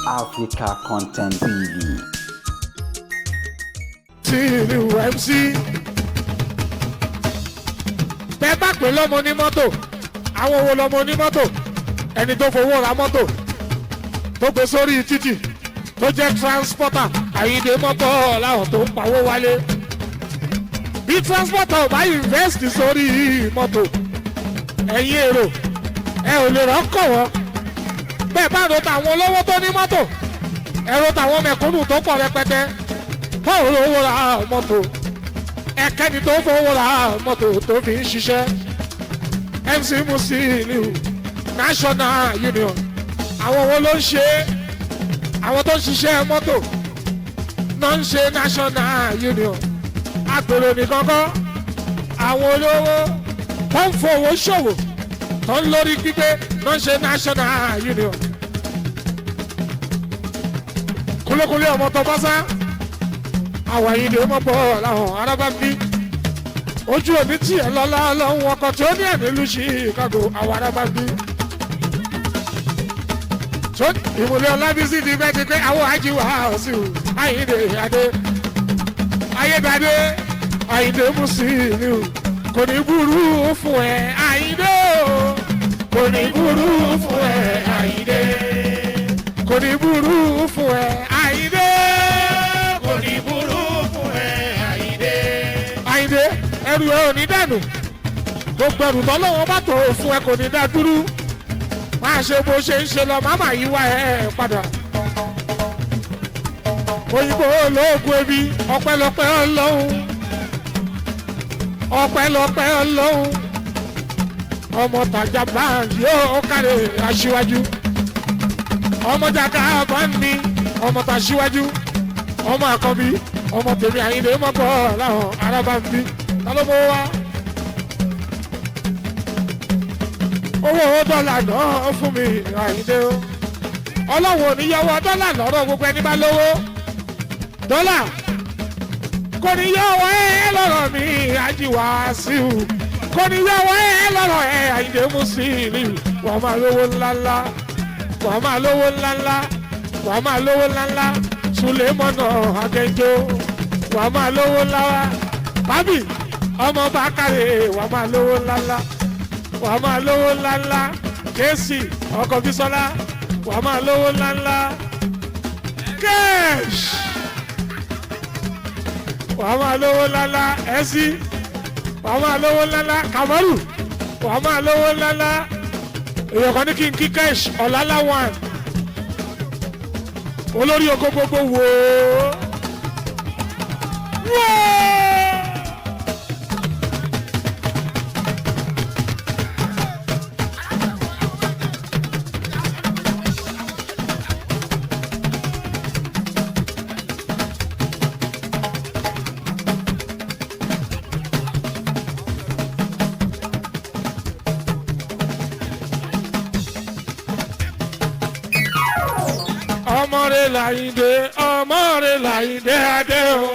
Africa Content TV. Tí ìlú MC tẹ bá pè lọ́mọ onímọ́tò, àwọn wo lọ́mọ onímọ́tò? Ẹni tó fowó ra mọ́tò tó gbé sórí títì tó jẹ́ transporter, Àyìndé mọ́tò láwọn tó ń pawó wálé. Bí transporter ò bá invest sórí mọ́tò, ẹ̀yin èrò ẹ ò lè rọ́kọ̀ wọ́n. Bẹ́ẹ̀ bá ro tàwọn olówó tó ní mọ́tò, ẹ ro tàwọn mẹ̀kúnnù tó pọ̀ rẹpẹtẹ báwo ló wó ra mọ́tò, ẹ̀kẹ́ni tó fowó ra mọ́tò tó fi ń ṣiṣẹ́. MC Musiliu, National Union, àwọn wo ló ń ṣe é? Àwọn tó ń ṣiṣẹ́ mọ́tò náà ń ṣe National Union. Agbèrò nìkan kọ́, àwọn olówó tó ń fowó ṣòwò tó ń lórí pípé náà ń ṣe National Union. Kúlókúlé ọmọ tó bá sá àwọn Àyìndé mọ́ bọ́ làwọn arábá bí ojú òní tiẹ̀ lọ́lá lọ́hùn ọkọ̀ tí ó ní ẹ̀mí lu Chicago, àwọn arábá bí. Tó ìmùlẹ̀ Ọlábísí ti bẹ́ẹ̀ ti pé àwọn àjíwá sí o. Àyìndé adé ayédáadé, Àyìndé Musiliu, kò ní burú fún ẹ Àyìndé o, kò ní burú fún ẹ Àyìndé, kò ní burú fún ẹ Àyìndé, Kò ní burú fún ẹ Àyìndé. Àyìndé, ẹrù ẹ ò ní dànù. Gbogbo ẹrù tọ́lọ́wọ́ bá tó fún ẹ kò ní dá dúró. Máa ṣe bó ṣe ń ṣe lọ, máma yí wá ẹ padà. Òyìnbó olóògùn ebi, ọpẹ́lọpẹ́ Ọlọ́run, ọpẹ́lọpẹ́ Ọlọ́run. Ọmọ tàjà báńkì yóò kárẹ̀ aṣíwájú, ọmọ jàkà bá ń ní ọmọ tàṣíwájú, ọmọ àkànbí, ọmọ tèmi Àyìndé mọ́kọ́ láwọn arábá ń bí. Ta ló mọ wá owó dọ́là náà fún mi, Àyìndé o? Ọlọ́run ò ní yọwọ́ dọ́là lọ́rọ̀ gbogbo ẹni bá lówó dọ́là, kò ní yọwọ́ ẹ lọ́rọ̀ mi Ajíwàsíù, kò ní yọwọ́ ẹ lọ́rọ̀ ẹ Àyìndé Musiliu. Wọ́n máa lówó ńláńlá, wọ́n máa lówó ńláńlá, wọ́n máa lówó ńláńlá. Sulemọ́nà Akẹ́jọ́, wọ́n máa lówó ńláwá. Bábì ọmọ Bákàrè, wọ́n máa lówó ńláńlá, wọ́n máa lówó ńláńlá. Jésì ọkọ̀ Bísọ́lá, wọ́n máa lówó ńláńlá. Kẹ́ẹ̀ṣ, wọ́n máa lówó ńláńlá. Ẹ̀sì, wọ́n máa lówó ńláńlá. Kàmọ́rù, wọ́n máa lówó ńláńlá. Èèyàn kan ní kí n kí kẹ́ẹ̀ṣ ọ̀làlá one, olórí oko gbogbo wò ó wò ó. Ọmọ rẹ̀ Làyìndé, ọmọ rẹ̀ Làyìndé adé o.